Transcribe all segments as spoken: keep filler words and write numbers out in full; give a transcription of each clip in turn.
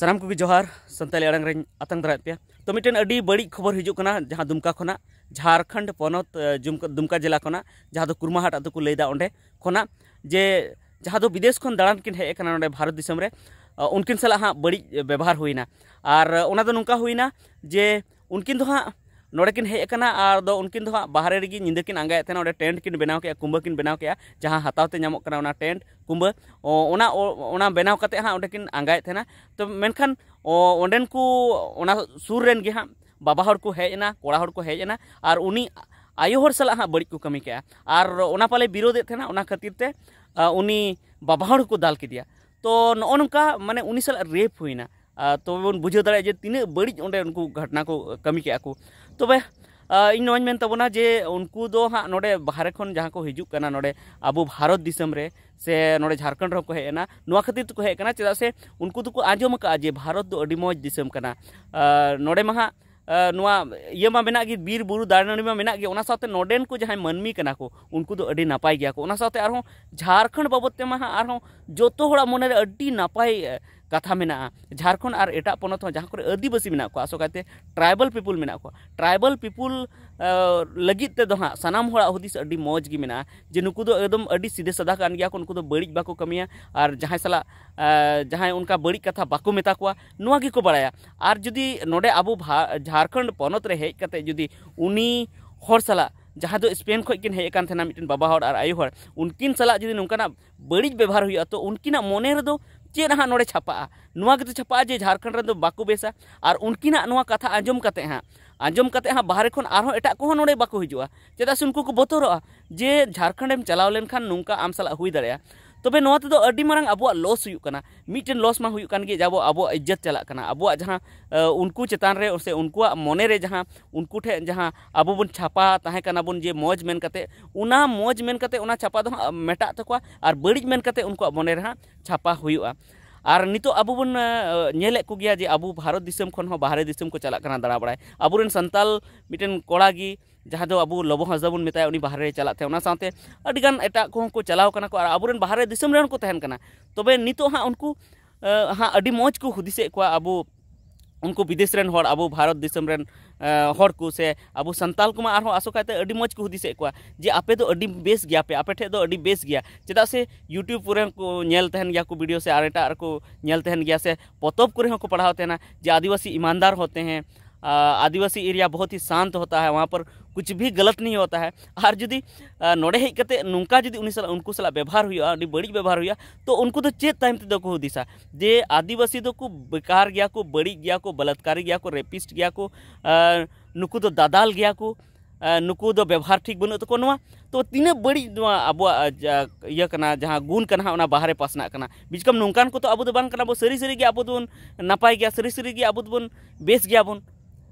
ᱥᱟᱱᱟᱢ ᱠᱚᱜᱮ ᱡᱚᱦᱟᱨ᱾ ᱥᱟᱱᱛᱟᱲᱤ ᱟᱲᱟᱝ ᱨᱮᱧ ᱟᱛᱟᱝ ᱫᱟᱨᱟᱭᱮᱫ ᱯᱮᱭᱟ᱾ ᱛᱚ, ᱢᱤᱫᱴᱮᱱ ᱟᱹᱰᱤ ᱵᱟᱹᱲᱤᱡ ᱠᱷᱚᱵᱚᱨ ᱦᱤᱡᱩᱜ ᱠᱟᱱᱟ, ᱡᱟᱦᱟᱸ ᱫᱩᱢᱠᱟ ᱠᱷᱚᱱᱟᱜ, ᱡᱷᱟᱲᱠᱷᱚᱸᱰ ᱯᱚᱱᱚᱛ, ᱮ, ᱡᱩᱢᱠᱟ-, ᱫᱩᱢᱠᱟ ᱡᱮᱞᱟ ᱠᱷᱚᱱᱟᱜ, ᱡᱟᱦᱟᱸ ᱫᱚ ᱠᱩᱨᱢᱟᱦᱟᱴ ᱟᱹᱛᱩ ᱠᱚ ᱞᱟᱹᱭᱫᱟ, ᱚᱸᱰᱮ ᱠᱷᱚᱱᱟᱜ, ᱡᱮ ᱡᱟᱦᱟᱸ ᱫᱚ ᱵᱤᱫᱮᱥ ᱠᱷᱚᱱ ᱫᱟᱬᱟᱱ ᱠᱤᱱ ᱦᱮᱡ ᱟᱠᱟᱱᱟ ᱱᱚᱰᱮ ᱵᱷᱟᱨᱚᱛ ᱫᱤᱥᱚᱢ ᱨᱮ, ᱮ, ᱩᱱᱠᱤᱱ ᱥᱟᱞᱟᱜ ᱦᱟᱸᱜ ᱵᱟᱹᱲᱤᱡ ᱵᱮᱵᱚᱦᱟᱨ ᱦᱩᱭᱱᱟ᱾ ᱟᱨ ᱚᱱᱟ ᱫᱚ ᱱᱚᱝᱠᱟ ᱦᱩᱭᱱᱟ ᱡᱮ ᱩᱱᱠᱤᱱ ᱫᱚ ᱦᱟᱸᱜ ᱱᱚᱰᱮ ᱠᱤᱱ ᱦᱮᱡ ᱟᱠᱟᱱᱟ, ᱟᱨ ᱫᱚ ᱩᱱᱠᱤᱱ ᱫᱚ ᱦᱟᱸᱜ ᱵᱟᱦᱨᱮ ᱨᱮᱜᱮ ᱧᱤᱫᱟᱹ ᱠᱤᱱ ᱟᱸᱜᱟᱭᱮᱫ ᱛᱟᱦᱮᱱᱟ᱾ ᱚᱸᱰᱮ ᱴᱮᱱᱴ ᱠᱤᱱ ᱵᱮᱱᱟᱣ ᱠᱮᱜᱼᱟ, ᱠᱩᱢᱵᱟᱹ ᱠᱤᱱ ᱵᱮᱱᱟᱣ ᱠᱮᱜᱼᱟ, ᱡᱟᱦᱟᱸ ᱦᱟᱛᱟᱣ ᱛᱮ ᱧᱟᱢᱚᱜ ᱠᱟᱱᱟ ᱚᱱᱟ ᱴᱮᱱᱴ ᱠᱩᱢᱵᱟᱹ, ᱚ-, ᱚᱱᱟ, ᱚ-, ᱚᱱᱟ ᱵᱮᱱᱟᱣ ᱠᱟᱛᱮ ᱦᱟᱸᱜ ᱚᱸᱰᱮ ᱠᱤᱱ ᱟᱸᱜᱟᱭᱮᱫ ᱛᱟᱦᱮᱱᱟ᱾ ᱛᱚ, ᱢᱮᱱᱠᱷᱟᱱ, ᱚ-, ᱚᱸᱰᱮᱱ ᱠᱚ, ᱚᱱᱟ ᱥᱩᱨ ᱨᱮᱱ ᱜᱮ ᱦᱟᱸᱜ ᱵᱟᱵᱟ ᱦᱚᱲ ᱠᱚ ᱦᱮᱡ ᱮᱱᱟ, ᱠᱚᱲᱟ ᱦᱚᱲ ᱠᱚ ᱦᱮᱡ ᱮᱱᱟ, ᱟᱨ ᱩᱱᱤ ᱟᱭᱳ ᱦᱚᱲ ᱥᱟᱞᱟᱜ ᱦᱟᱸᱜ ᱵᱟᱹᱲᱤᱡ ᱠᱚ ᱠᱟᱹᱢᱤ ᱠᱮᱜᱼᱟ᱾ ᱟᱨ ᱚᱱᱟ ᱯᱟᱞᱮ ᱵᱤᱨᱳᱫᱮᱫ ᱛᱟᱦᱮᱱᱟ, ᱚᱱᱟ ᱠᱷᱟᱹᱛᱤᱨ ᱛᱮ, ᱟ, ᱩᱱᱤ ᱵᱟᱵᱟ ᱦᱚᱲ ᱠᱚ ᱫᱟᱞ ᱠᱮᱫᱮᱭᱟ᱾ ᱛᱚ, ᱱᱚᱜᱼᱚ ᱱᱚᱝᱠᱟ, ᱢᱟᱱᱮ, ᱩᱱᱤ ᱥᱟᱞᱟᱜ ᱨᱮᱯ ᱦᱩᱭᱱᱟ᱾ ᱟ, ᱛᱚᱵᱮ ᱵᱚᱱ ᱵᱩᱡᱷᱟᱹᱣ ᱫᱟᱲᱮᱭᱟᱜᱼᱟ ᱡᱮ ᱛᱤᱱᱟᱹᱜ ᱵᱟᱹᱲᱤᱡ ᱚᱸᱰᱮ ᱩᱱᱠᱩ ᱜᱷᱚᱴᱚᱱᱟ ᱠᱚ ᱠᱟᱹᱢᱤ ᱠᱮᱜᱼᱟ ᱠᱚ᱾ ᱛᱚᱵᱮ, ᱟ, ᱤᱧ ᱱᱚᱣᱟᱧ ᱢᱮᱱ ᱛᱟᱵᱚᱱᱟ ᱡᱮ ᱩᱱᱠᱩ ᱫᱚ ᱦᱟᱸᱜ ᱱᱚᱰᱮ ᱵᱟᱦᱨᱮ ᱠᱷᱚᱱ ᱡᱟᱦᱟᱸ ᱠᱚ ᱦᱤᱡᱩᱜ ᱠᱟᱱᱟ ᱱᱚᱰᱮ ᱟᱵᱚ ᱵᱷᱟᱨᱚᱛ ᱫᱤᱥᱚᱢ ᱨᱮ, ᱥᱮ ᱱᱚᱰᱮ ᱡᱷᱟᱲᱠᱷᱚᱸᱰ ᱨᱮᱦᱚᱸ ᱠᱚ ᱦᱮᱡ ᱮᱱᱟ, ᱱᱚᱣᱟ ᱠᱷᱟᱹᱛᱤᱨ ᱛᱮᱠᱚ ᱦᱮᱡ ᱟᱠᱟᱱᱟ, ᱪᱮᱫᱟᱜ ᱥᱮ ᱩᱱᱠᱩ ᱫᱚᱠᱚ ᱟᱸᱡᱚᱢ ᱟᱠᱟᱫᱼᱟ ᱡᱮ ᱵᱷᱟᱨᱚᱛ ᱫᱚ ᱟᱹᱰᱤ ᱢᱚᱡᱽ ᱫᱤᱥᱚᱢ ᱠᱟᱱᱟ᱾ ᱟ, ᱱᱚᱰᱮ ᱢᱟ ᱦᱟᱸᱜ, ᱟ, ᱱᱚᱣᱟ ᱤᱭᱟᱹ ᱢᱟ ᱢᱮᱱᱟᱜ ᱜᱮ, ᱵᱤᱨ ᱵᱩᱨᱩ ᱫᱟᱨᱮ ᱱᱟᱹᱲᱤ ᱢᱟ ᱢᱮᱱᱟᱜ ᱜᱮ, ᱚᱱᱟ ᱥᱟᱶᱛᱮ ᱱᱚᱰᱮᱱ ᱠᱚ ᱡᱟᱦᱟᱸᱭ ᱢᱟᱹᱱᱢᱤ ᱠᱟᱱᱟ ᱠᱚ, ᱩᱱᱠᱩ ᱫᱚ ᱟᱹᱰᱤ ᱱᱟᱯᱟᱭ ᱜᱮᱭᱟ ᱠᱚ᱾ ᱚᱱᱟ ᱥᱟᱶᱛᱮ ᱟᱨᱦᱚᱸ ᱡᱷᱟᱲᱠᱷᱚᱸᱰ ᱵᱟᱵᱚᱫ ᱛᱮᱢᱟ ᱦᱟᱸᱜ ᱟᱨᱦᱚᱸ ᱡᱚᱛᱚ ᱦᱚᱲᱟᱜ ᱢᱚᱱᱮᱨᱮ ᱟᱹᱰᱤ ᱱᱟᱯᱟᱭ, ᱮ, ᱠᱟᱛᱷᱟ ᱢᱮᱱᱟᱜᱼᱟ᱾ ᱡᱷᱟᱲᱠᱷᱚᱸᱰ ᱟᱨ ᱮᱴᱟᱜ ᱯᱚᱱᱚᱛ ᱦᱚᱸ, ᱡᱟᱦᱟᱸ ᱠᱚᱨᱮ ᱟᱹᱫᱤᱵᱟᱹᱥᱤ ᱢᱮᱱᱟᱜ ᱠᱚᱣᱟ, ᱟᱥᱚᱠᱟᱭᱛᱮ ᱴᱨᱟᱭᱵᱟᱞ ᱯᱤᱯᱩᱞ ᱢᱮᱱᱟᱜ ᱠᱚᱣᱟ, ᱴᱨᱟᱭᱵᱟᱞ ᱯᱤᱯᱩᱞ, ᱮ, ᱞᱟᱹᱜᱤᱫ ᱛᱮᱫᱚ ᱦᱟᱸᱜ ᱥᱟᱱᱟᱢ ᱦᱚᱲᱟᱜ ᱦᱩᱫᱤᱥ ᱟᱹᱰᱤ ᱢᱚᱡᱽ ᱜᱮ ᱢᱮᱱᱟᱜᱼᱟ ᱡᱮ ᱱᱩᱠᱩ ᱫᱚ ᱮᱠᱫᱚᱢ ᱟᱹᱰᱤ ᱥᱤᱫᱷᱟᱹ ᱥᱟᱫᱟ ᱠᱟᱱ ᱜᱮᱭᱟ ᱠᱚ, ᱱᱩᱠᱩ ᱫᱚ ᱵᱟᱹᱲᱤᱡ ᱵᱟᱠᱚ ᱠᱟᱹᱢᱤᱭᱟ, ᱟᱨ ᱡᱟᱦᱟᱸᱭ ᱥᱟᱞᱟᱜ, ᱮ, ᱡᱟᱦᱟᱸᱭ ᱚᱱᱠᱟ ᱵᱟᱹᱲᱤᱡ ᱠᱟᱛᱷᱟ ᱵᱟᱠᱚ ᱢᱮᱛᱟ ᱠᱚᱣᱟ, ᱱᱚᱣᱟ ᱜᱮᱠᱚ ᱵᱟᱲᱟᱭᱟ᱾ ᱟᱨ ᱡᱩᱫᱤ ᱱᱚᱰᱮ ᱟᱵᱚ ᱵᱷᱟ-, ᱡᱷᱟᱲᱠᱷᱚᱸᱰ ᱯᱚᱱᱚᱛ ᱨᱮ ᱦᱮᱡ ᱠᱟᱛᱮ ᱡᱩᱫᱤ ᱩᱱᱤ ᱦᱚᱲ ᱥᱟᱞᱟᱜ, ᱡᱟᱦᱟᱸ ᱫᱚ ᱥᱯᱮᱱ ᱠᱷᱚᱱ ᱠᱤᱱ ᱦᱮᱡ ᱟᱠᱟᱱ ᱛᱟᱦᱮᱱᱟ, ᱢᱤᱫᱴᱮᱱ ᱵᱟᱵᱟ ᱦᱚᱲ ᱟᱨ ᱟᱭᱳ ᱦᱚᱲ, ᱩᱱᱠᱤᱱ ᱥᱟᱞᱟᱜ ᱡᱩᱫᱤ ᱱᱚᱝᱠᱟᱱᱟᱜ ᱵᱟᱹᱲᱤᱡ ᱵᱮᱵᱚᱦᱟᱨ ᱦᱩᱭᱩᱜᱼᱟ, ᱛᱚ ᱩᱱᱠᱤᱱᱟᱜ ᱢᱚᱱᱮ ᱨᱮᱫᱚ ᱪᱮᱫ ᱦᱟᱸᱜ ᱱᱚᱰᱮ ᱪᱷᱟᱯᱟᱜᱼᱟ? ᱱᱚᱣᱟ ᱜᱮᱛᱚ ᱪᱷᱟᱯᱟᱜᱼᱟ ᱡᱮ ᱡᱷᱟᱲᱠᱷᱚᱸᱰ ᱨᱮᱱ ᱫᱚ ᱵᱟᱠᱚ ᱵᱮᱥᱟ᱾ ᱟᱨ ᱩᱱᱠᱤᱱᱟᱜ ᱱᱚᱣᱟ ᱠᱟᱛᱷᱟ ᱟᱸᱡᱚᱢ ᱠᱟᱛᱮ ᱦᱟᱸᱜ, ᱟᱸᱡᱚᱢ ᱠᱟᱛᱮ ᱦᱟᱸᱜ ᱵᱟᱦᱨᱮ ᱠᱷᱚᱱ ᱟᱨᱦᱚᱸ ᱮᱴᱟᱜ ᱠᱚᱦᱚᱸ ᱱᱚᱰᱮ ᱵᱟᱠᱚ ᱦᱤᱡᱩᱜᱼᱟ, ᱪᱮᱫᱟᱜ ᱥᱮ ᱩᱱᱠᱩ ᱠᱚ ᱵᱚᱛᱚᱨᱚᱜᱼᱟ ᱡᱮ ᱡᱷᱟᱲᱠᱷᱚᱸᱰ ᱮᱢ ᱪᱟᱞᱟᱣ ᱞᱮᱱᱠᱷᱟᱱ ᱱᱚᱝᱠᱟ ᱟᱢ ᱥᱟᱞᱟᱜ ᱦᱩᱭ ᱫᱟᱲᱮᱭᱟᱜᱼᱟ᱾ ᱛᱚᱵᱮ ᱱᱚᱣᱟ ᱛᱮᱫᱚ ᱟᱹᱰᱤ ᱢᱟᱨᱟᱝ ᱟᱵᱚᱣᱟᱜ ᱞᱚᱥ ᱦᱩᱭᱩᱜ ᱠᱟᱱᱟ᱾ ᱢᱤᱫᱴᱮᱱ ᱞᱚᱥ ᱢᱟ ᱦᱩᱭᱩᱜ ᱠᱟᱱ ᱜᱮ, ᱡᱮ ᱟᱵᱚ, ᱟᱵᱚᱣᱟᱜ ᱤᱡᱽᱡᱚᱛ ᱪᱟᱞᱟᱜ ᱠᱟᱱᱟ, ᱟᱵᱚᱣᱟᱜ ᱡᱟᱦᱟᱸ, ᱮ, ᱩᱱᱠᱩ ᱪᱮᱛᱟᱱ ᱨᱮ ᱥᱮ ᱩᱱᱠᱩᱣᱟᱜ ᱢᱚᱱᱮ ᱨᱮ ᱡᱟᱦᱟᱸ ᱩᱱᱠᱩ ᱴᱷᱮᱱ ᱡᱟᱦᱟᱸ ᱟᱵᱚ ᱵᱚᱱ ᱪᱷᱟᱯᱟ ᱛᱟᱦᱮᱸ ᱠᱟᱱᱟ ᱵᱚᱱ ᱡᱮ ᱢᱚᱡᱽ ᱢᱮᱱ ᱠᱟᱛᱮ, ᱚᱱᱟ ᱢᱚᱡᱽ ᱢᱮᱱ ᱠᱟᱛᱮ ᱚᱱᱟ ᱪᱷᱟᱯᱟ ᱫᱚ ᱦᱟᱸᱜ ᱢᱮᱴᱟᱜ ᱛᱟᱠᱚᱣᱟ, ᱟᱨ ᱵᱟᱹᱲᱤᱡ ᱢᱮᱱ ᱠᱟᱛᱮ ᱩᱱᱠᱩᱣᱟᱜ ᱢᱚᱱᱮ ᱨᱮ ᱦᱟᱸᱜ ᱪᱷᱟᱯᱟ ᱦᱩᱭᱩᱜᱼᱟ᱾ ᱟᱨ ᱱᱤᱛᱚᱜ ᱟᱵᱚ ᱵᱚᱱ, ᱮ, ᱧᱮᱞᱮᱫ ᱠᱚᱜᱮᱭᱟ ᱡᱮ ᱟᱵᱚ ᱵᱷᱟᱨᱚᱛ ᱫᱤᱥᱚᱢ ᱠᱷᱚᱱ ᱦᱚᱸ ᱵᱟᱦᱨᱮ ᱫᱤᱥᱚᱢ ᱠᱚ ᱪᱟᱞᱟᱜ ᱠᱟᱱᱟ ᱫᱟᱬᱟ ᱵᱟᱲᱟᱭ᱾ ᱟᱵᱚᱨᱮᱱ ᱥᱟᱱᱛᱟᱞ ᱢᱤᱫᱴᱮᱱ ᱠᱚᱲᱟ ᱜᱮ, ᱡᱟᱦᱟᱸ ᱫᱚ ᱟᱵᱚ ᱞᱚᱵᱚ ᱦᱟᱸᱥᱫᱟ ᱵᱚᱱ ᱢᱮᱛᱟᱭᱟ, ᱩᱱᱤ ᱵᱟᱦᱨᱮ ᱪᱟᱞᱟᱜ ᱛᱟᱦᱮᱸᱫ, ᱚᱱᱟ ᱥᱟᱶᱛᱮ ᱟᱹᱰᱤᱜᱟᱱ ᱮᱴᱟᱜ ᱠᱚᱦᱚᱸ ᱠᱚ ᱪᱟᱞᱟᱣ ᱠᱟᱱᱟ ᱠᱚ, ᱟᱨ ᱟᱵᱚᱨᱮᱱ ᱵᱟᱦᱨᱮ ᱫᱤᱥᱚᱢ ᱨᱮᱱ ᱠᱚ ᱛᱟᱦᱮᱱ ᱠᱟᱱᱟ᱾ ᱛᱚᱵᱮ ᱱᱤᱛᱚᱜ ᱦᱟᱸᱜ ᱩᱱᱠᱩ ᱦᱟᱸᱜ ᱟᱹᱰᱤ ᱢᱚᱡᱽ ᱠᱚ ᱦᱩᱫᱤᱥᱮᱫ ᱠᱚᱣᱟ ᱟᱵᱚ ᱩᱱᱠᱩ ᱵᱤᱫᱮᱥ ᱨᱮᱱ ᱦᱚᱲ, ᱟᱵᱚ ᱵᱷᱟᱨᱚᱛ ᱫᱤᱥᱚᱢ ᱨᱮᱱ ᱦᱚᱲ ᱠᱚ ᱥᱮ ᱟᱵᱚ ᱥᱟᱱᱛᱟᱞ ᱠᱚᱢᱟ ᱟᱨᱦᱚᱸ ᱟᱥᱚᱠᱟᱭᱛᱮ ᱟᱹᱰᱤ ᱢᱚᱡᱽ ᱠᱚ ᱦᱩᱫᱤᱥᱮᱫ ᱠᱚᱣᱟ ᱡᱮ ᱟᱯᱮ ᱫᱚ ᱟᱹᱰᱤ ᱵᱮᱥ ᱜᱮᱭᱟ ᱯᱮ, ᱟᱯᱮ ᱴᱷᱮᱱ ᱫᱚ ᱟᱹᱰᱤ ᱵᱮᱥ ᱜᱮᱭᱟ᱾ ᱪᱮᱫᱟᱜ ᱥᱮ YouTube ᱠᱚᱨᱮ ᱦᱚᱸ ᱠᱚ ᱧᱮᱞ ᱛᱟᱦᱮᱱ ᱜᱮᱭᱟ ᱠᱚ ᱵᱷᱤᱰᱤᱭᱳ ᱥᱮ ᱟᱨ ᱮᱴᱟᱜ ᱨᱮᱠᱚ ᱧᱮᱞ ᱛᱟᱦᱮᱱ ᱜᱮᱭᱟ ᱥᱮ ᱯᱚᱛᱚᱵ ᱠᱚᱨᱮ ᱦᱚᱸᱠᱚ ᱯᱟᱲᱦᱟᱣ ᱛᱟᱦᱮᱱᱟ ᱡᱮ ᱟᱹᱫᱤᱵᱟᱹᱥᱤ ᱤᱢᱟᱱᱫᱟᱨ ᱦᱚᱛᱮ ᱦᱮᱸ, ᱟᱹᱫᱤᱵᱟᱹᱥᱤ ᱮᱨᱤᱭᱟ ᱵᱚᱦᱩᱛ ᱦᱤ ᱥᱟᱱᱛ ᱦᱚᱛᱟ ᱦᱟᱭ, ᱣᱟᱦᱟᱸ ᱯᱟᱨ ᱠᱩᱪ ᱵᱷᱤ ᱜᱟᱞᱟᱛ ᱱᱤ ᱦᱚᱛᱟ ᱦᱟᱭ᱾ ᱟᱨ ᱡᱩᱫᱤ ᱱᱚᱰᱮ ᱦᱮᱡ ᱠᱟᱛᱮ ᱱᱚᱝᱠᱟ ᱡᱩᱫᱤ ᱩᱱᱤ ᱥᱟᱞᱟᱜ, ᱩᱱᱠᱩ ᱥᱟᱞᱟᱜ ᱵᱮᱵᱚᱦᱟᱨ ᱦᱩᱭᱩᱜᱼᱟ, ᱟᱹᱰᱤ ᱵᱟᱹᱲᱤᱡ ᱵᱮᱵᱚᱦᱟᱨ ᱦᱩᱭᱩᱜᱼᱟ, ᱛᱚ ᱩᱱᱠᱩ ᱫᱚ ᱪᱮᱫ ᱛᱟᱭᱚᱢ ᱛᱮᱫᱚ ᱠᱚ ᱦᱩᱫᱤᱥᱟ ᱡᱮ ᱟᱹᱫᱤᱵᱟᱹᱥᱤ ᱫᱚᱠᱚ ᱵᱮᱠᱟᱨ ᱜᱮᱭᱟ ᱠᱚ, ᱵᱟᱹᱲᱤᱡ ᱜᱮᱭᱟ ᱠᱚ, ᱵᱟᱞᱟᱛᱠᱟᱨᱤ ᱜᱮᱭᱟ ᱠᱚ, ᱨᱮᱯᱤᱥᱴ ᱜᱮᱭᱟ ᱠᱚ, ᱱᱩᱠᱩ ᱫᱚ ᱫᱟᱫᱟᱞ ᱜᱮᱭᱟ ᱠᱚ, ᱱᱩᱠᱩ ᱫᱚ ᱵᱮᱵᱚᱦᱟᱨ ᱴᱷᱤᱠ ᱵᱟᱹᱱᱩᱜ ᱛᱟᱠᱚᱣᱟ᱾ ᱱᱚᱣᱟ ᱛᱚ ᱛᱤᱱᱟᱹᱜ ᱵᱟᱹᱲᱤᱡ ᱱᱚᱣᱟ ᱟᱵᱚᱣᱟᱜ ᱤᱭᱟᱹ ᱠᱟᱱᱟ, ᱡᱟᱦᱟᱸ ᱜᱩᱱ ᱠᱟᱱᱟ ᱚᱱᱟ ᱵᱟᱦᱨᱮ ᱯᱟᱥᱱᱟᱜ ᱠᱟᱱᱟ᱾ ᱵᱤᱪᱠᱟᱢ ᱱᱚᱝᱠᱟᱱ ᱠᱚ ᱛᱚ ᱟᱵᱚ ᱫᱚ ᱵᱟᱝ ᱠᱟᱱᱟ ᱵᱚ, ᱥᱟᱹᱨᱤ ᱥᱟᱹᱨᱤ ᱜᱮ ᱟᱵᱚ ᱫᱚᱵᱚᱱ ᱱᱟᱯᱟᱭ ᱜᱮᱭᱟ, ᱥᱟᱹᱨᱤ ᱥᱟᱹᱨᱤ ᱜᱮ ᱟᱵᱚ ᱫᱚᱵᱚᱱ ᱵᱮᱥ ᱜᱮᱭᱟᱵᱚᱱ,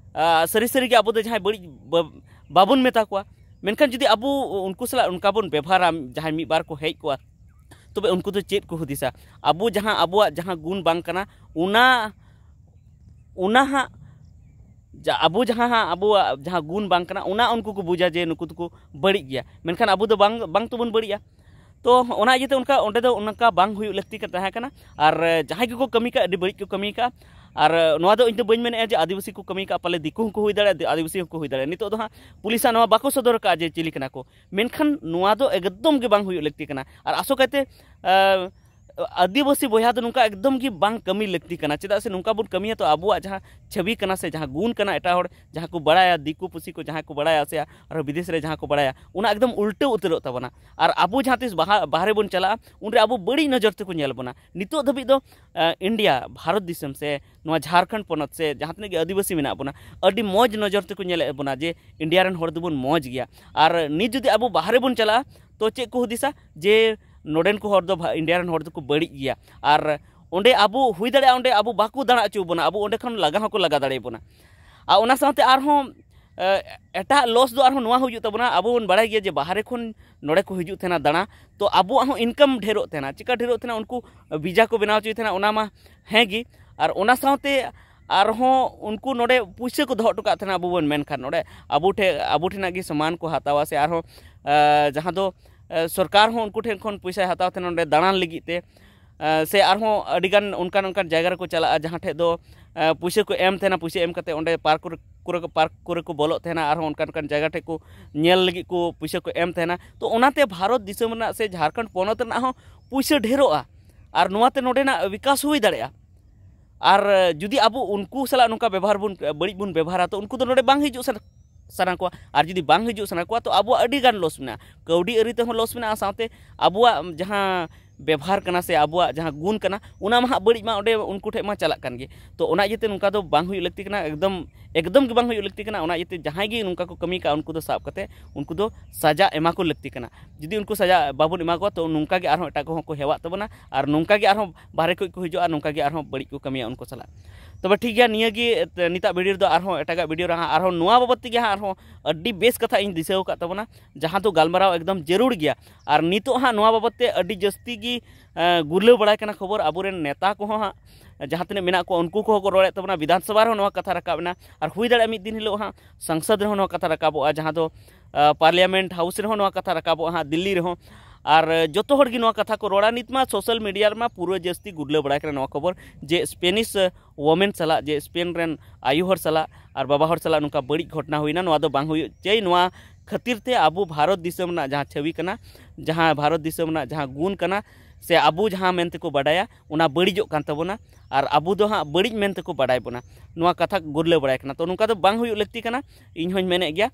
ᱥᱟᱹᱨᱤ ᱥᱟᱹᱨᱤ ᱜᱮ ᱟᱵᱚ ᱫᱚ ᱡᱟᱦᱟᱸᱭ ᱵᱟᱹᱲᱤᱡ ᱵᱟᱵᱚᱱ ᱢᱮᱛᱟ ᱠᱚᱣᱟ᱾ ᱢᱮᱱᱠᱷᱟᱱ ᱡᱩᱫᱤ ᱟᱵᱚ ᱩᱱᱠᱩ ᱥᱟᱞᱟᱜ ᱚᱱᱠᱟ ᱵᱚᱱ ᱵᱮᱵᱚᱦᱟᱨᱟ, ᱡᱟᱦᱟᱸᱭ ᱢᱤᱫ ᱵᱟᱨ ᱠᱚ ᱦᱮᱡ ᱠᱚᱜᱼᱟ, ᱛᱚᱵᱮ ᱩᱱᱠᱩ ᱫᱚ ᱪᱮᱫ ᱠᱚ ᱦᱩᱫᱤᱥᱟ? ᱟᱵᱚ ᱡᱟᱦᱟᱸ ᱟᱵᱚᱣᱟᱜ ᱡᱟᱦᱟᱸ ᱜᱩᱱ ᱵᱟᱝ ᱠᱟᱱᱟ, ᱚᱱᱟ ᱚᱱᱟ ᱦᱟᱸᱜ ᱟᱵᱚ ᱡᱟᱦᱟᱸ ᱦᱟᱸᱜ ᱟᱵᱚᱣᱟᱜ ᱡᱟᱦᱟᱸ ᱜᱩᱱ ᱵᱟᱝ ᱠᱟᱱᱟ, ᱚᱱᱟ ᱩᱱᱠᱩ ᱠᱚ ᱵᱩᱡᱟ ᱡᱮ ᱱᱩᱠᱩ ᱫᱚᱠᱚ ᱵᱟᱹᱲᱤᱡ ᱜᱮᱭᱟ, ᱢᱮᱱᱠᱷᱟᱱ ᱟᱵᱚ ᱫᱚ ᱵᱟᱝ ᱵᱟᱝ ᱛᱮᱵᱚᱱ ᱵᱟᱹᱲᱤᱡᱼᱟ᱾ ᱛᱚ ᱚᱱᱟ ᱤᱭᱟᱹᱛᱮ ᱚᱱᱠᱟ ᱚᱸᱰᱮ ᱫᱚ ᱚᱱᱠᱟ ᱵᱟᱝ ᱦᱩᱭᱩᱜ ᱞᱟᱹᱠᱛᱤ ᱠᱟᱱ ᱛᱟᱦᱮᱸ ᱠᱟᱱᱟ᱾ ᱟᱨ ᱡᱟᱦᱟᱸᱭ ᱠᱚᱠᱚ ᱠᱟᱹᱢᱤ ᱠᱟᱜ, ᱟᱹᱰᱤ ᱵᱟᱹᱲᱤᱡ ᱠᱚ ᱠᱟᱹᱢᱤ ᱠᱟᱜᱼᱟ᱾ ᱟᱨ ᱱᱚᱣᱟ ᱫᱚ ᱤᱧ ᱫᱚ ᱵᱟᱹᱧ ᱢᱮᱱᱮᱫᱼᱟ ᱡᱮ ᱟᱹᱫᱤᱵᱟᱹᱥᱤ ᱠᱚ ᱠᱟᱹᱢᱤ ᱠᱟᱜᱼᱟ, ᱯᱟᱞᱮ ᱫᱤᱠᱩ ᱦᱚᱸᱠᱚ ᱦᱩᱭ ᱫᱟᱲᱮᱭᱟᱜᱼᱟ, ᱟᱹᱫᱤᱵᱟᱹᱥᱤ ᱦᱚᱸᱠᱚ ᱦᱩᱭ ᱫᱟᱲᱮᱭᱟᱜᱼᱟ᱾ ᱱᱤᱛᱚᱜ ᱫᱚ ᱦᱟᱸᱜ ᱯᱩᱞᱤᱥᱟᱜ ᱱᱚᱣᱟ ᱵᱟᱠᱚ ᱥᱚᱫᱚᱨ ᱠᱟᱜᱼᱟ ᱡᱮ ᱪᱤᱞᱤ ᱠᱟᱱᱟ ᱠᱚ, ᱢᱮᱱᱠᱷᱟᱱ ᱱᱚᱣᱟ ᱫᱚ ᱮᱠᱫᱚᱢ ᱜᱮ ᱵᱟᱝ ᱦᱩᱭᱩᱜ ᱞᱟᱹᱠᱛᱤ ᱠᱟᱱᱟ᱾ ᱟᱨ ᱟᱥᱚᱠᱟᱭᱛᱮ ᱟᱹᱫᱤᱵᱟᱹᱥᱤ ᱵᱚᱭᱦᱟ ᱫᱚ ᱱᱚᱝᱠᱟ ᱮᱠᱫᱚᱢ ᱜᱮ ᱵᱟᱝ ᱠᱟᱹᱢᱤ ᱞᱟᱹᱠᱛᱤ ᱠᱟᱱᱟ᱾ ᱪᱮᱫᱟᱜ ᱥᱮ ᱱᱚᱝᱠᱟ ᱵᱚᱱ ᱠᱟᱹᱢᱤᱭᱟ ᱛᱚ ᱟᱵᱚᱣᱟᱜ ᱡᱟᱦᱟᱸ ᱪᱷᱚᱵᱤ ᱠᱟᱱᱟ ᱥᱮ ᱡᱟᱦᱟᱸ ᱜᱩᱱ ᱠᱟᱱᱟ, ᱮᱴᱟᱜ ᱦᱚᱲ ᱡᱟᱦᱟᱸ ᱠᱚ ᱵᱟᱲᱟᱭᱟ, ᱫᱤᱠᱩ ᱯᱩᱥᱤ ᱠᱚ ᱡᱟᱦᱟᱸ ᱠᱚ ᱵᱟᱲᱟᱭᱟ ᱥᱮ ᱟᱨᱦᱚᱸ ᱵᱤᱫᱮᱥ ᱨᱮ ᱡᱟᱦᱟᱸ ᱠᱚ ᱵᱟᱲᱟᱭᱟ, ᱚᱱᱟ ᱮᱠᱫᱚᱢ ᱩᱞᱴᱟᱹ ᱩᱛᱟᱹᱨᱚᱜ ᱛᱟᱵᱚᱱᱟ᱾ ᱟᱨ ᱟᱵᱚ ᱡᱟᱦᱟᱸ ᱛᱤᱥ ᱵᱟᱦᱟ-, ᱵᱟᱦᱨᱮ ᱵᱚᱱ ᱪᱟᱞᱟᱜᱼᱟ, ᱩᱱᱨᱮ ᱟᱵᱚ ᱵᱟᱹᱲᱤᱡ ᱱᱚᱡᱚᱨ ᱛᱮᱠᱚ ᱧᱮᱞ ᱵᱚᱱᱟ᱾ ᱱᱤᱛᱚᱜ ᱫᱷᱟᱹᱵᱤᱡ ᱫᱚ ᱤᱱᱰᱤᱭᱟ, ᱵᱷᱟᱨᱚᱛ ᱫᱤᱥᱚᱢ ᱥᱮ ᱱᱚᱣᱟ ᱡᱷᱟᱲᱠᱷᱚᱸᱰ ᱯᱚᱱᱚᱛ ᱥᱮ ᱡᱟᱦᱟᱸ ᱛᱤᱱᱟᱹᱜ ᱜᱮ ᱟᱹᱫᱤᱵᱟᱹᱥᱤ ᱢᱮᱱᱟᱜ ᱵᱚᱱᱟ, ᱟᱹᱰᱤ ᱢᱚᱡᱽ ᱱᱚᱡᱚᱨ ᱛᱮᱠᱚ ᱧᱮᱞᱮᱫ ᱵᱚᱱᱟ ᱡᱮ ᱤᱱᱰᱤᱭᱟ ᱨᱮᱱ ᱦᱚᱲ ᱫᱚᱵᱚᱱ ᱢᱚᱡᱽ ᱜᱮᱭᱟ᱾ ᱟᱨ ᱱᱤᱛ ᱡᱩᱫᱤ ᱟᱵᱚ ᱵᱟᱦᱨᱮ ᱵᱚᱱ ᱪᱟᱞᱟᱜᱼᱟ, ᱛᱚ ᱪᱮᱫ ᱠᱚ ᱦᱩᱫᱤᱥᱟ ᱡᱮ ᱱᱚᱰᱮᱱ ᱠᱚ ᱦᱚᱲ ᱫᱚ ᱵᱷᱟ-, ᱤᱱᱰᱤᱭᱟ ᱨᱮᱱ ᱦᱚᱲ ᱫᱚᱠᱚ ᱵᱟᱹᱲᱤᱡ ᱜᱮᱭᱟ᱾ ᱟᱨ ᱚᱸᱰᱮ ᱟᱵᱚ ᱦᱩᱭ ᱫᱟᱲᱮᱭᱟᱜᱼᱟ, ᱚᱸᱰᱮ ᱟᱵᱚ ᱵᱟᱠᱚ ᱫᱟᱬᱟ ᱦᱚᱪᱚ ᱵᱚᱱᱟ, ᱟᱵᱚ ᱚᱸᱰᱮ ᱠᱷᱚᱱ ᱞᱟᱜᱟ ᱦᱚᱸᱠᱚ ᱞᱟᱜᱟ ᱫᱟᱲᱮᱭᱟᱵᱚᱱᱟ᱾ ᱟᱨ ᱚᱱᱟ ᱥᱟᱶᱛᱮ ᱟᱨᱦᱚᱸ ᱮ, ᱮᱴᱟᱜ ᱞᱚᱥ ᱫᱚ ᱟᱨᱦᱚᱸ ᱱᱚᱣᱟ ᱦᱩᱭᱩᱜ ᱛᱟᱵᱚᱱᱟ, ᱟᱵᱚ ᱵᱚᱱ ᱵᱟᱲᱟᱭ ᱜᱮᱭᱟ ᱡᱮ ᱵᱟᱦᱨᱮ ᱠᱷᱚᱱ ᱱᱚᱰᱮ ᱠᱚ ᱦᱤᱡᱩᱜ ᱛᱟᱦᱮᱱᱟ ᱫᱟᱬᱟ, ᱛᱚ ᱟᱵᱚᱣᱟᱜ ᱦᱚᱸ ᱤᱱᱠᱟᱢ ᱰᱷᱮᱨᱚᱜ ᱛᱟᱦᱮᱱᱟ᱾ ᱪᱮᱠᱟ ᱰᱷᱮᱨᱚᱜ ᱛᱟᱦᱮᱱᱟ? ᱩᱱᱠᱩ ᱵᱷᱤᱡᱟ ᱠᱚ ᱵᱮᱱᱟᱣ ᱦᱚᱪᱚᱭ ᱛᱟᱦᱮᱱᱟ, ᱚᱱᱟ ᱢᱟ ᱦᱮᱸ ᱜᱮ, ᱟᱨ ᱚᱱᱟ ᱥᱟᱶᱛᱮ ᱟᱨᱦᱚᱸ ᱩᱱᱠᱩ ᱱᱚᱰᱮ ᱯᱩᱭᱥᱟᱹ ᱠᱚ ᱫᱚᱦᱚ ᱦᱚᱴᱚ ᱠᱟᱜ ᱛᱟᱦᱮᱱᱟ᱾ ᱟᱵᱚ ᱵᱚᱱ ᱢᱮᱱᱠᱷᱟᱱ ᱱᱚᱰᱮ ᱟᱵᱚ ᱴᱷᱮᱱ, ᱟᱵᱚ ᱴᱷᱮᱱᱟᱜ ᱜᱮ ᱥᱟᱢᱟᱱ ᱠᱚ ᱦᱟᱛᱟᱣᱟ ᱥᱮ ᱟᱨᱦᱚᱸ, ᱮ, ᱡᱟᱦᱟᱸ ᱫᱚ, ᱮ, ᱥᱚᱨᱠᱟᱨ ᱦᱚᱸ ᱩᱱᱠᱩ ᱴᱷᱮᱱ ᱠᱷᱚᱱ ᱯᱚᱭᱥᱟᱭ ᱦᱟᱛᱟᱣ ᱛᱟᱦᱮᱱᱟ ᱱᱚᱰᱮ ᱫᱟᱬᱟᱱ ᱞᱟᱹᱜᱤᱫ ᱛᱮ᱾ ᱥᱮ ᱟᱨᱦᱚᱸ ᱟᱹᱰᱤᱜᱟᱱ ᱚᱱᱠᱟᱱ ᱚᱱᱠᱟᱱ ᱡᱟᱭᱜᱟ ᱨᱮᱠᱚ ᱪᱟᱞᱟᱜᱼᱟ, ᱡᱟᱦᱟᱸ ᱴᱷᱮᱡ ᱫᱚ ᱯᱩᱭᱥᱟᱹ ᱠᱚ ᱮᱢ ᱛᱟᱦᱮᱱᱟ, ᱯᱩᱭᱥᱟᱹ ᱮᱢ ᱠᱟᱛᱮ ᱚᱸᱰᱮ ᱯᱟᱨᱠ ᱠᱚᱨᱮ ᱠᱚᱨᱮ ᱠᱚ ᱯᱟᱨᱠ ᱠᱚᱨᱮ ᱠᱚ ᱵᱚᱞᱚᱜ ᱛᱟᱦᱮᱱᱟ, ᱟᱨᱦᱚᱸ ᱚᱱᱠᱟᱱ ᱚᱱᱠᱟᱱ ᱡᱟᱭᱜᱟ ᱴᱷᱮᱡ ᱠᱚ ᱧᱮᱞ ᱞᱟᱹᱜᱤᱫ ᱠᱚ ᱯᱩᱭᱥᱟᱹ ᱠᱚ ᱮᱢ ᱛᱟᱦᱮᱱᱟ᱾ ᱛᱚ ᱚᱱᱟᱛᱮ ᱵᱷᱟᱨᱚᱛ ᱫᱤᱥᱚᱢ ᱨᱮᱱᱟᱜ ᱥᱮ ᱡᱷᱟᱲᱠᱷᱚᱸᱰ ᱯᱚᱱᱚᱛ ᱨᱮᱱᱟᱜ ᱦᱚᱸ ᱯᱩᱭᱥᱟᱹ ᱰᱷᱮᱨᱚᱜᱼᱟ, ᱟᱨ ᱱᱚᱣᱟᱛᱮ ᱱᱚᱰᱮᱱᱟᱜ ᱵᱤᱠᱟᱥ ᱦᱩᱭ ᱫᱟᱲᱮᱭᱟᱜᱼᱟ᱾ ᱟᱨ ᱡᱩᱫᱤ ᱟᱵᱚ ᱩᱱᱠᱩ ᱥᱟᱞᱟᱜ ᱱᱚᱝᱠᱟ ᱵᱮᱵᱚᱦᱟᱨ ᱵᱚᱱ ᱵᱟᱹᱲᱤᱡ ᱵᱚᱱ ᱵᱮᱵᱚᱦᱟᱨᱟ, ᱛᱚ ᱩᱱᱠᱩ ᱫᱚ ᱱᱚᱰᱮ ᱵᱟᱝ ᱦᱤᱡᱩᱜ ᱥᱟᱱᱟ ᱥᱟᱱᱟ ᱠᱚᱣᱟ᱾ ᱟᱨ ᱡᱩᱫᱤ ᱵᱟᱝ ᱦᱤᱡᱩᱜ ᱥᱟᱱᱟ ᱠᱚᱣᱟ, ᱛᱚ ᱟᱵᱚᱣᱟᱜ ᱟᱹᱰᱤ ᱜᱟᱱ ᱞᱚᱥ ᱢᱮᱱᱟᱜᱼᱟ, ᱠᱟᱹᱣᱰᱤ ᱟᱹᱨᱤ ᱛᱮᱦᱚᱸ ᱞᱚᱥ ᱢᱮᱱᱟᱜᱼᱟ, ᱥᱟᱶᱛᱮ ᱟᱵᱚᱣᱟᱜ ᱡᱟᱦᱟᱸ ᱵᱮᱵᱷᱟᱨ ᱠᱟᱱᱟ ᱥᱮ ᱟᱵᱚᱣᱟᱜ ᱡᱟᱦᱟᱸ ᱜᱩᱱ ᱠᱟᱱᱟ, ᱚᱱᱟ ᱢᱟ ᱦᱟᱸᱜ ᱵᱟᱹᱲᱤᱡ ᱢᱟ ᱚᱸᱰᱮ ᱩᱱᱠᱩ ᱴᱷᱮᱡ ᱢᱟ ᱪᱟᱞᱟᱜ ᱠᱟᱱ ᱜᱮ᱾ ᱛᱚ ᱚᱱᱟ ᱤᱭᱟᱹᱛᱮ ᱱᱚᱝᱠᱟ ᱫᱚ ᱵᱟᱝ ᱦᱩᱭᱩᱜ ᱞᱟᱹᱠᱛᱤ ᱠᱟᱱᱟ, ᱮᱠᱫᱚᱢ ᱮᱠᱫᱚᱢ ᱜᱮ ᱵᱟᱝ ᱦᱩᱭᱩᱜ ᱞᱟᱹᱠᱛᱤ ᱠᱟᱱᱟ᱾ ᱚᱱᱟ ᱤᱭᱟᱹᱛᱮ ᱡᱟᱦᱟᱸᱭ ᱜᱮ ᱱᱚᱝᱠᱟ ᱠᱚ ᱠᱟᱹᱢᱤ ᱠᱟᱜᱼᱟ, ᱩᱱᱠᱩ ᱫᱚ ᱥᱟᱵ ᱠᱟᱛᱮ ᱩᱱᱠᱩ ᱫᱚ ᱥᱟᱡᱟ ᱮᱢᱟ ᱠᱚ ᱞᱟᱹᱠᱛᱤ ᱠᱟᱱᱟ᱾ ᱡᱩᱫᱤ ᱩᱱᱠᱩ ᱥᱟᱡᱟ ᱵᱟᱵᱚᱱ ᱮᱢᱟ ᱠᱚᱣᱟ, ᱛᱚ ᱱᱚᱝᱠᱟ ᱜᱮ ᱟᱨᱦᱚᱸ ᱮᱴᱟᱜ ᱠᱚᱦᱚᱸ ᱠᱚ ᱦᱮᱣᱟᱜ ᱛᱟᱵᱚᱱᱟ, ᱟᱨ ᱱᱚᱝᱠᱟ ᱜᱮ ᱟᱨᱦᱚᱸ ᱵᱟᱦᱨᱮ ᱠᱷᱚᱡ ᱠᱚ ᱦᱤᱡᱩᱜᱼᱟ, ᱱᱚᱝᱠᱟ ᱜᱮ ᱟᱨᱦᱚᱸ ᱵᱟᱹᱲᱤᱡ ᱠᱚ ᱠᱟᱹᱢᱤᱭᱟ ᱩᱱᱠᱩ ᱥᱟᱞᱟᱜ᱾ ᱛᱚᱵᱮ ᱴᱷᱤᱠ ᱜᱮᱭᱟ, ᱱᱤᱭᱟᱹ ᱜᱮ ᱱᱤᱛᱟᱜ ᱵᱷᱤᱰᱤᱭᱳ ᱨᱮᱫᱚ᱾ ᱟᱨᱦᱚᱸ ᱮᱴᱟᱜᱟᱜ ᱵᱷᱤᱰᱤᱭᱳ ᱨᱮ ᱦᱟᱸᱜ ᱟᱨᱦᱚᱸ ᱱᱚᱣᱟ ᱵᱟᱵᱚᱫ ᱛᱮᱜᱮ ᱦᱟᱸᱜ ᱟᱨᱦᱚᱸ ᱟᱹᱰᱤ ᱵᱮᱥ ᱠᱟᱛᱷᱟ ᱤᱧ ᱫᱤᱥᱟᱹ ᱟᱠᱟᱫ ᱛᱟᱵᱚᱱᱟ, ᱡᱟᱦᱟᱸ ᱫᱚ ᱜᱟᱞᱢᱟᱨᱟᱣ ᱮᱠᱫᱚᱢ ᱡᱟᱹᱨᱩᱲ ᱜᱮᱭᱟ᱾ ᱟᱨ ᱱᱤᱛᱚᱜ ᱦᱟᱸᱜ ᱱᱚᱣᱟ ᱵᱟᱵᱚᱫ ᱛᱮ ᱟᱹᱰᱤ ᱡᱟᱹᱥᱛᱤ ᱜᱮ, ᱮᱸ, ᱜᱩᱨᱞᱟᱹᱣ ᱵᱟᱲᱟᱭ ᱠᱟᱱᱟ ᱠᱷᱚᱵᱚᱨ᱾ ᱟᱵᱚᱨᱮᱱ ᱱᱮᱛᱟ ᱠᱚᱦᱚᱸ ᱦᱟᱸᱜ ᱡᱟᱦᱟᱸ ᱛᱤᱱᱟᱹᱜ ᱢᱮᱱᱟᱜ ᱠᱚᱣᱟ, ᱩᱱᱠᱩ ᱠᱚᱦᱚᱸ ᱠᱚ ᱨᱚᱲᱮᱫ ᱛᱟᱵᱚᱱᱟ, ᱵᱤᱫᱷᱟᱱ ᱥᱚᱵᱷᱟ ᱨᱮᱦᱚᱸ ᱱᱚᱣᱟ ᱠᱟᱛᱷᱟ ᱨᱟᱠᱟᱵ ᱮᱱᱟ, ᱟᱨ ᱦᱩᱭ ᱫᱟᱲᱮᱭᱟᱜᱼᱟ ᱢᱤᱫ ᱫᱤᱱ ᱦᱤᱞᱳᱜ ᱦᱟᱸᱜ ᱥᱚᱝᱥᱚᱫ ᱨᱮᱦᱚᱸ ᱱᱚᱣᱟ ᱠᱟᱛᱷᱟ ᱨᱟᱠᱟᱵᱚᱜᱼᱟ, ᱡᱟᱦᱟᱸ ᱫᱚ, ᱟᱸ, ᱯᱟᱨᱞᱤᱭᱟᱢᱮᱱᱴ ᱦᱟᱣᱩᱥ ᱨᱮᱦᱚᱸ ᱱᱚᱣᱟ ᱠᱟᱛᱷᱟ ᱨᱟᱠᱟᱵᱚᱜᱼᱟ ᱦᱟᱸᱜ, ᱫᱤᱞᱞᱤ ᱨᱮᱦᱚᱸ᱾ ᱟᱨ, ᱟᱸ, ᱡᱚᱛᱚ ᱦᱚᱲ ᱜᱮ ᱱᱚᱣᱟ ᱠᱟᱛᱷᱟ ᱠᱚ ᱨᱚᱲᱟ᱾ ᱱᱤᱛ ᱢᱟ ᱥᱳᱥᱟᱞ ᱢᱤᱰᱤᱭᱟ ᱨᱮᱢᱟ ᱯᱩᱨᱟᱹ ᱡᱟᱹᱥᱛᱤ ᱜᱩᱨᱞᱟᱹᱣ ᱵᱟᱲᱟᱭ ᱠᱟᱱᱟ ᱱᱚᱣᱟ ᱠᱷᱚᱵᱚᱨ, ᱡᱮ ᱥᱯᱮᱱᱤᱥ, ᱟᱸ, ᱣᱳᱢᱮᱱ ᱥᱟᱞᱟᱜ, ᱡᱮ ᱥᱯᱮᱱ ᱨᱮᱱ ᱟᱭᱳ ᱦᱚᱲ ᱥᱟᱞᱟᱜ ᱟᱨ ᱵᱟᱵᱟ ᱦᱚᱲ ᱥᱟᱞᱟᱜ ᱱᱚᱝᱠᱟ ᱵᱟᱹᱲᱤᱡ ᱜᱷᱚᱴᱚᱱᱟ ᱦᱩᱭᱱᱟ᱾ ᱱᱚᱣᱟ ᱫᱚ ᱵᱟᱝ ᱦᱩᱭᱩᱜ ᱪᱟᱹᱭ᱾ ᱱᱚᱣᱟ ᱠᱷᱟᱹᱛᱤᱨ ᱛᱮ ᱟᱵᱚ ᱵᱷᱟᱨᱚᱛ ᱫᱤᱥᱚᱢ ᱨᱮᱱᱟᱜ ᱡᱟᱦᱟᱸ ᱪᱷᱟᱹᱵᱤ ᱠᱟᱱᱟ, ᱡᱟᱦᱟᱸ ᱵᱷᱟᱨᱚᱛ ᱫᱤᱥᱚᱢ ᱨᱮᱱᱟᱜ ᱡᱟᱦᱟᱸ ᱜᱩᱱ ᱠᱟᱱᱟ, ᱥᱮ ᱟᱵᱚ ᱡᱟᱦᱟᱸ ᱢᱮᱱ ᱛᱮᱠᱚ ᱵᱟᱰᱟᱭᱟ, ᱚᱱᱟ ᱵᱟᱹᱲᱤᱡᱚᱜ ᱠᱟᱱ ᱛᱟᱵᱚᱱᱟ᱾ ᱟᱨ ᱟᱵᱚ ᱫᱚ ᱦᱟᱸᱜ ᱵᱟᱹᱲᱤᱡ ᱢᱮᱱ ᱛᱮᱠᱚ ᱵᱟᱰᱟᱭ ᱵᱚᱱᱟ, ᱱᱚᱣᱟ ᱠᱟᱛᱷᱟ ᱜᱩᱨᱞᱟᱹᱣ ᱵᱟᱲᱟᱭ ᱠᱟᱱᱟ᱾ ᱛᱚ ᱱᱚᱝᱠᱟ ᱫᱚ ᱵᱟᱝ ᱦᱩᱭᱩᱜ ᱞᱟᱹᱠᱛᱤ ᱠᱟᱱᱟ, ᱤᱧ ᱦᱚᱸᱧ ᱢᱮᱱᱮᱫ ᱜᱮᱭᱟ᱾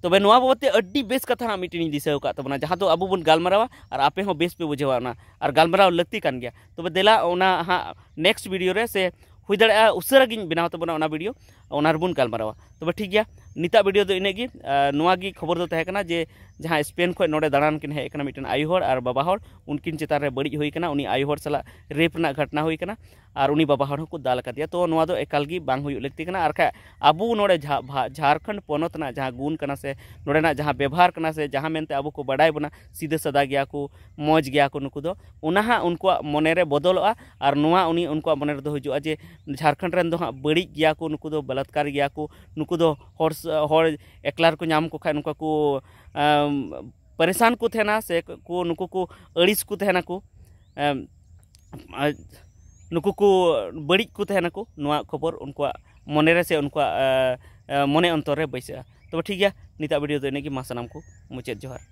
ᱛᱚᱵᱮ ᱱᱚᱣᱟ ᱵᱟᱵᱚᱫ ᱛᱮ ᱟᱹᱰᱤ ᱵᱮᱥ ᱠᱟᱛᱷᱟ ᱦᱟᱸᱜ ᱢᱤᱫᱴᱮᱱ ᱤᱧ ᱫᱤᱥᱟᱹ ᱟᱠᱟᱫ ᱛᱟᱵᱚᱱᱟ, ᱡᱟᱦᱟᱸ ᱫᱚ ᱟᱵᱚ ᱵᱚᱱ ᱜᱟᱞᱢᱟᱨᱟᱣᱟ ᱟᱨ ᱟᱯᱮ ᱦᱚᱸ ᱵᱮᱥ ᱯᱮ ᱵᱩᱡᱷᱟᱹᱣᱟ ᱚᱱᱟ, ᱟᱨ ᱜᱟᱞᱢᱟᱨᱟᱣ ᱞᱟᱹᱠᱛᱤ ᱠᱟᱱ ᱜᱮᱭᱟ᱾ ᱛᱚᱵᱮ ᱫᱮᱞᱟ ᱚᱱᱟ ᱦᱟᱸᱜ ᱱᱮᱠᱥᱴ ᱵᱷᱤᱰᱤᱭᱳ ᱨᱮ, ᱥᱮ ᱦᱩᱭ ᱫᱟᱲᱮᱭᱟᱜᱼᱟ ᱩᱥᱟᱹᱨᱟ ᱜᱤᱧ ᱵᱮᱱᱟᱣ ᱛᱟᱵᱚᱱᱟ ᱚᱱᱟ ᱵᱷᱤᱰᱤᱭᱳ, ᱚᱱᱟ ᱨᱮᱵᱚᱱ ᱜᱟᱞᱢᱟᱨᱟᱣᱟ᱾ ᱛᱚᱵᱮ ᱴᱷᱤᱠ ᱜᱮᱭᱟ, ᱱᱤᱛᱟᱜ ᱵᱷᱤᱰᱤᱭᱳ ᱫᱚ ᱤᱱᱟᱹᱜ ᱜᱮ᱾ ᱟᱨ ᱱᱚᱣᱟ ᱜᱮ ᱠᱷᱚᱵᱚᱨ ᱫᱚ ᱛᱟᱦᱮᱸ ᱠᱟᱱᱟ ᱡᱮ ᱡᱟᱦᱟᱸ ᱥᱯᱮᱱ ᱠᱷᱚᱱ ᱱᱚᱰᱮ ᱫᱟᱬᱟᱱ ᱠᱤᱱ ᱦᱮᱡ ᱟᱠᱟᱱᱟ ᱢᱤᱫᱴᱮᱱ ᱟᱭᱳ ᱦᱚᱲ ᱟᱨ ᱵᱟᱵᱟ ᱦᱚᱲ, ᱩᱱᱠᱤᱱ ᱪᱮᱛᱟᱱ ᱨᱮ ᱵᱟᱹᱲᱤᱡ ᱦᱩᱭ ᱠᱟᱱᱟ, ᱩᱱᱤ ᱟᱭᱳ ᱦᱚᱲ ᱥᱟᱞᱟᱜ ᱨᱮᱯ ᱨᱮᱱᱟᱜ ᱜᱷᱚᱴᱱᱟ ᱦᱩᱭ ᱠᱟᱱᱟ, ᱟᱨ ᱩᱱᱤ ᱵᱟᱵᱟ ᱦᱚᱲ ᱦᱚᱸᱠᱚ ᱫᱟᱞ ᱟᱠᱟᱫᱮᱭᱟ᱾ ᱛᱚ ᱱᱚᱣᱟ ᱫᱚ ᱮᱠᱟᱞ ᱜᱮ ᱵᱟᱝ ᱦᱩᱭᱩᱜ ᱞᱟᱹᱠᱛᱤ ᱠᱟᱱᱟ᱾ ᱟᱨ ᱠᱷᱟᱡ ᱟᱵᱚ ᱱᱚᱰᱮ ᱡᱷᱟ-, ᱵᱷᱟ-, ᱡᱷᱟᱲᱠᱷᱚᱸᱰ ᱯᱚᱱᱚᱛ ᱨᱮᱱᱟᱜ ᱡᱟᱦᱟᱸ ᱜᱩᱱ ᱠᱟᱱᱟ ᱥᱮ ᱱᱚᱰᱮᱱᱟᱜ ᱡᱟᱦᱟᱸ ᱵᱮᱵᱷᱟᱨ ᱠᱟᱱᱟ ᱥᱮ ᱡᱟᱦᱟᱸ ᱢᱮᱱᱛᱮ ᱟᱵᱚ ᱠᱚ ᱵᱟᱰᱟᱭ ᱵᱚᱱᱟ, ᱥᱤᱫᱷᱟᱹ ᱥᱟᱫᱟ ᱜᱮᱭᱟ ᱠᱚ, ᱢᱚᱡᱽ ᱜᱮᱭᱟ ᱠᱚ ᱱᱩᱠᱩ ᱫᱚ, ᱚᱱᱟ ᱦᱟᱸᱜ ᱩᱱᱠᱩᱣᱟᱜ ᱢᱚᱱᱮ ᱨᱮ ᱵᱚᱫᱚᱞᱚᱜᱼᱟ᱾ ᱟᱨ ᱱᱚᱣᱟ ᱩᱱᱤ, ᱩᱱᱠᱩᱣᱟᱜ ᱢᱚᱱᱮ ᱨᱮᱫᱚ ᱦᱤᱡᱩᱜᱼᱟ ᱡᱮ ᱡᱷᱟᱲᱠᱷᱚᱸᱰ ᱨᱮᱱ ᱫᱚ ᱦᱟᱸᱜ ᱵᱟᱹᱲᱤᱡ ᱜᱮᱭᱟ ᱠᱚ, ᱱᱩᱠᱩ ᱫᱚ ᱵᱟᱞᱟᱛᱠᱟᱨ ᱜᱮᱭᱟ ᱠᱚ, ᱱᱩᱠᱩ ᱫᱚ ᱦᱚᱲ ᱥ-, ᱦᱚᱲ ᱮᱠᱞᱟ ᱨᱮᱠᱚ ᱧᱟᱢ ᱠᱚ ᱠᱷᱟᱡ ᱱᱚᱝᱠᱟ ᱠᱚ, ᱟᱢ, ᱯᱟᱨᱤᱥᱟᱱ ᱠᱚ ᱛᱟᱦᱮᱱᱟ ᱥᱮ ᱠᱚ, ᱱᱩᱠᱩ ᱠᱚ ᱟᱹᱲᱤᱥ ᱠᱚ ᱛᱟᱦᱮᱱᱟᱠᱚ᱾ ᱮᱢ, ᱟᱨ ᱱᱩᱠᱩ ᱠᱚ ᱵᱟᱹᱲᱤᱡ ᱠᱚ ᱛᱟᱦᱮᱱᱟᱠᱚ, ᱱᱚᱣᱟ ᱠᱷᱚᱵᱚᱨ ᱩᱱᱠᱩᱣᱟᱜ ᱢᱚᱱᱮ ᱨᱮ ᱥᱮ ᱩᱱᱠᱩᱣᱟᱜ ᱢᱚᱱᱮ ᱚᱱᱛᱚᱨ ᱨᱮ ᱵᱟᱹᱭᱥᱟᱹᱜᱼᱟ᱾ ᱛᱚᱵᱮ ᱴᱷᱤᱠ ᱜᱮᱭᱟ, ᱱᱤᱛᱟᱜ ᱵᱷᱤᱰᱤᱭᱳ ᱫᱚ ᱤᱱᱟᱹᱜ ᱜᱮ᱾ ᱢᱟ ᱥᱟᱱᱟᱢ ᱠᱚ ᱢᱩᱪᱟᱹᱫ ᱡᱚᱦᱟᱨ᱾